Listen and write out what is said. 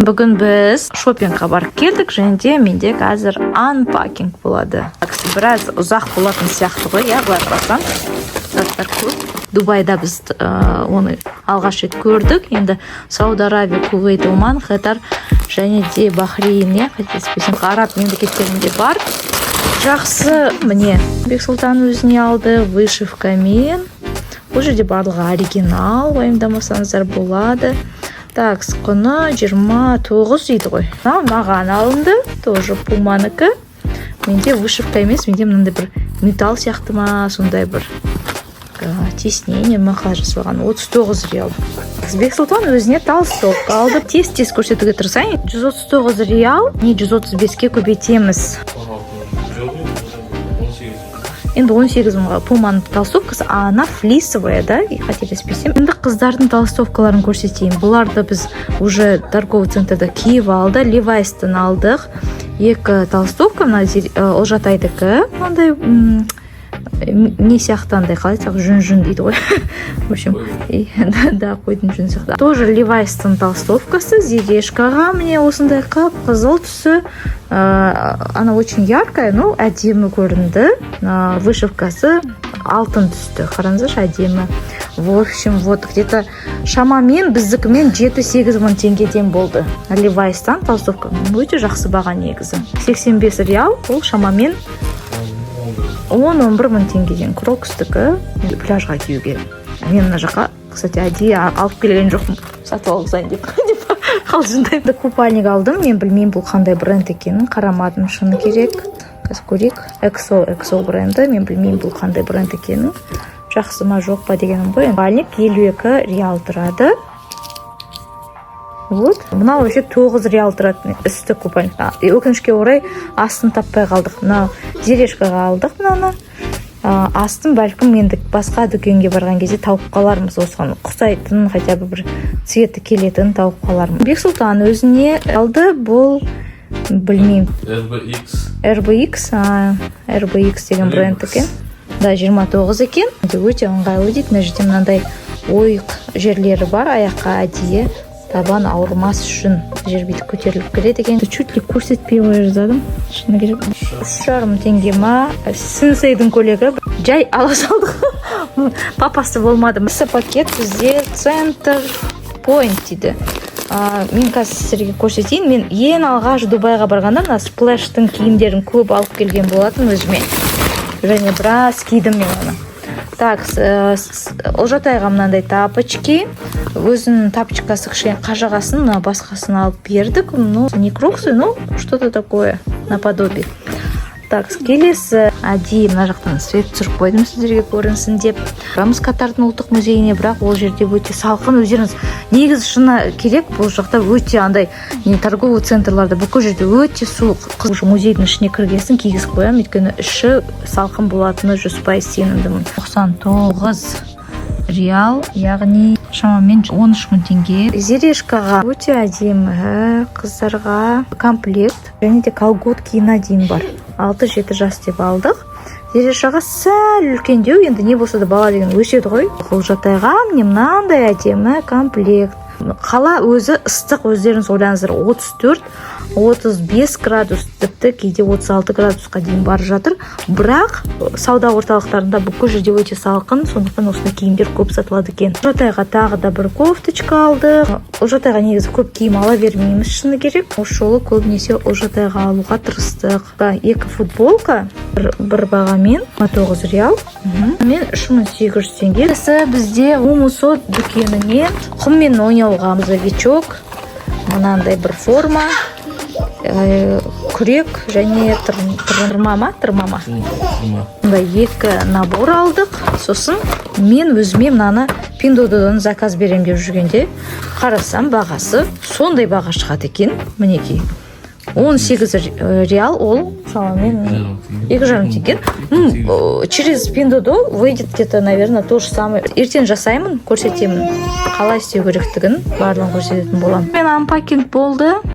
Бүгін біз шопингқа барып келдік және де менде қазір unpacking болады. Біраз ұзақ болатын сияқты ғой, иә, былай қарасаң, заттар көп. Дубайда біз оны алғаш рет көрдік. Енді Сауд Аравия, Кувейт, Оман, Катар және де Бахрейн, иә, қателеспесем, араб мемлекеттерінде бар. Жақсы, міне, Бексұлтан өзіне алды вышивкамен. Бұл жерде барлығы оригинал, уайымдамасаңыздар болады. Так, құны 29 дейді ғой. Мынау маған алынды, тоже Пуманікі. Менде вышивка емес, менде мынандай бір металл сияқты ма, сондай бір тиснение ма, қалай жасалған. 39 риал. Бексұлтан өзіне толстовка алды. Тез тез көрсетуге тырысайын. 139 риал, не, 135-ке көбейтеміз. 16 жоқ, 18. Енді 18 мыңға Пуманың толстовкасы, а она флисовая, да, и қателеспесем. Енді қыздардың толстовкаларын көрсетейін. Бұларды біз уже торговый центрда киіп алды. Левайстан алдық екі толстовка. Мына Олжатайдікі мынандай не сияқты, андай, қалай айтсақ, жүн, жүн дейді ғой, в общем, да, қойдың жүні сияқты. Тоже Левайстың толстовкасы Зерешкаға, міне, осындай қып қызыл түсі. Она очень яркая, но әдемі көрінді. Вышивкасы алтын түсті, қараңыздаршы, әдемі. В общем, вот где то шамамен біздікімен 7-8 мың теңгеден болды Левайстан толстовка. Өте жақсы баға негізі. 85 риал, ол шамамен 10-11 мың теңгеден. Крокстікі пляжға киюге. Мен мына жаққа, кстати, әдейі алып келген жоқпын, сатып алғызайын деп қалжыңдаймын. Купальник алдым. Мен білмеймін, бұл қандай бренд екенін, қарамадым, шыны керек. Қазір көрейік. Эксо, Эксо бренді. Мен білмеймін, бұл қандай бренд екенін, жақсы ма, жоқ па дегенім ғой. Купальник 52 риал тұрады. Вот мынау вообще 9 реал тұрады үсті купальник. И өкінішке орай, астын таппай қалдық. Мынау Зерешкаға алдық мынаны. Астын бәлкім, енді басқа дүкенге барған кезде тауып қалармыз, осыған ұқсайтын, хотя бы бір цветі келетін тауып қалармын. Бексұлтан өзіне алды. Бұл білмеймін. RBX. RBX, а, RBX деген бренд екен да. 29 екен. Өте ыңғайлы дейді. Мына жерде мынандай ойық жерлері бар, аяққа әдейі табан ауырмас үшін жер бүйтіп көтеріліп келеді екен. Чуть ли көрсетпей қоя жаздадым, шыны керек. 3,5 теңге ма, Сенсейдің көйлегі, жай ала салдық, папасы болмады. Осы пакет бізде Центр Пойнт дейді. Мен қазір сіздерге көрсетейін. Мен ең алғаш Дубайға барғанда мына Сплэштің киімдерін көп алып келген болатын өзіме және біраз кидім мен оны. Так, Олжатайға мынандай тапочки, өзінің тапочкасы кішкене қажағасын, мына басқасын алып бердік. Ну, не кроксы, но что то такое наподобие. Так, келесі әдейі мына жақтан свет түсіріп қойдым, сіздерге көрінсін деп. Барамыз Катардың ұлттық музейіне, бірақ ол жерде өте салқын. Өздеріңіз негізі, шыны керек, бұл жақта өте андай не, торговый центрларда, бүкіл жерде өте суық. Уже музейдің ішіне кіргесін кигізіп қоямын, өйткені іші салқын болатыны 100% сенімдімін. 99 реал, яғни шамамен 13 мың теңге. Зерешкаға өте әдемі қыздарға комплект және де колготкиына дейін бар. 6-7 жас деп алдық. Зерешаға сәл үлкендеу, енді не болса да бала деген өседі ғой. Олжатайға, міне, мынандай әдемі комплект. Қала өзі ыстық, өздеріңіз ойлаңыздар, 34 35 градус, тіпті кейде 36 градусқа дейін барып жатыр. Бірақ сауда орталықтарында, бүкіл жерде өте салқын, сондықтан осындай киімдер көп сатылады екен. Ұлжатайға тағы да бір кофточка алдық. Ұлжатайға негізі көп киім ала бермейміз, шыны керек. Осы жолы көбінесе Ұлжатайға алуға тырыстық. Екі футболка бір бағамен 9 реал мен 3800 теңге. Келесі бізде Мумусо дүкенінен құммен ойнауға грузовичок, мынандай бір форма, күрек және тырма ма, тырма ма? Тырма. Мындай екі набор алдық. Сосын мен өзіме мынаны Пиндуодуодан заказ беремін деп жүргенде, қарасам, бағасы сондай баға шығады екен. Мінекей, 18 реал, ол шамамен 2,5 теңге. Через Пиндуодуо выйдет где то, наверное, то же самое. Ертең жасаймын, көрсетемін, қалай істеу керектігін, барлығын көрсететін боламын. Мен unpacking болды.